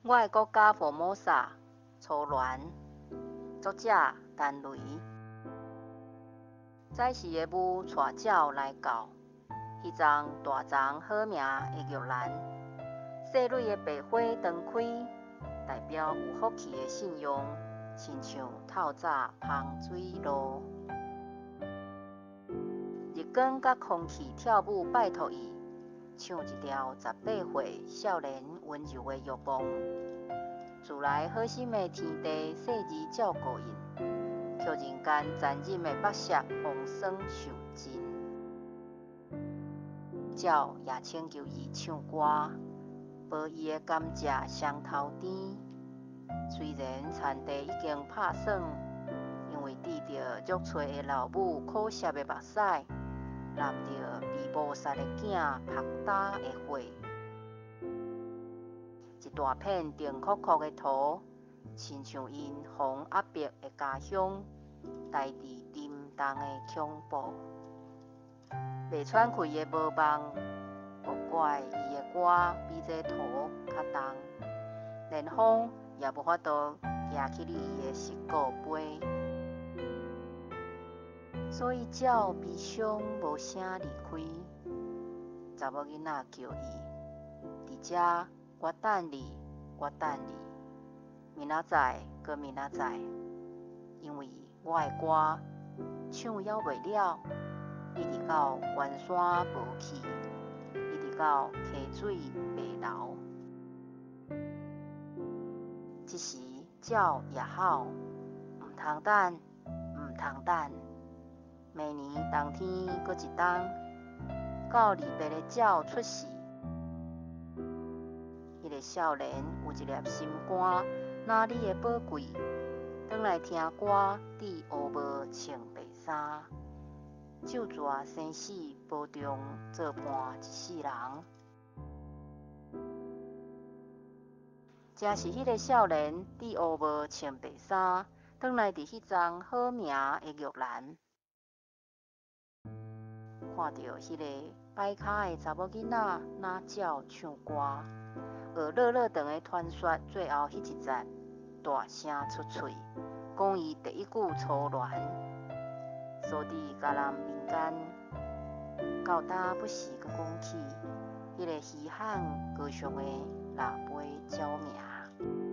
我的國家福摩薩，初戀，作者陳雷。早時的霧帶鳥來到，彼叢大叢好名的玉蘭，細蕊的白花當開，代表有福氣的信用，親像透早芳水露。日光佮空氣跳舞拜託伊，唱一條18歲少年溫柔的慾望。自來好心的天地細膩照顧𪜶，卻人間殘忍的剝削風霜受盡。鳥也請求伊唱歌，報伊的甘蔗雙頭甜。雖然田地已經拍算，因為滴著弱喙的老母苦澀的目屎，淋著被謀殺的囝曝焦的血。一大片甜硞硞的塗，親像𪜶予壓迫的家鄉，代佇沉重的恐怖。袂喘氣的無夢，莫怪伊的歌比這塗較重，連風也無法度夯起伊的石膏杯。所以鳥悲傷無聲離開，查某囡仔叫伊，佇遮我等你，我等你，明仔載閣明仔載，因為我的歌唱猶未了，一直到關山無去，一直到溪水袂流。這時鳥也吼，毋通等，毋通等，明年冬天閣一冬，到離別的鳥出世。彼个少年有一粒心肝，哪裡會寶貴？轉來聽歌，戴烏帽穿白衫，咒詛生死保重，做伴一世人。正是彼个少年，戴烏帽穿白衫，轉來佇彼叢好名的玉蘭，看著彼个擺跤的查某囡仔，若鳥唱歌，學落落長的傳說，最後彼一節大聲出喙，講伊第一句初戀。所佇嘉南民間，到今不時閣講起彼个稀罕高尚的老輩鳥名。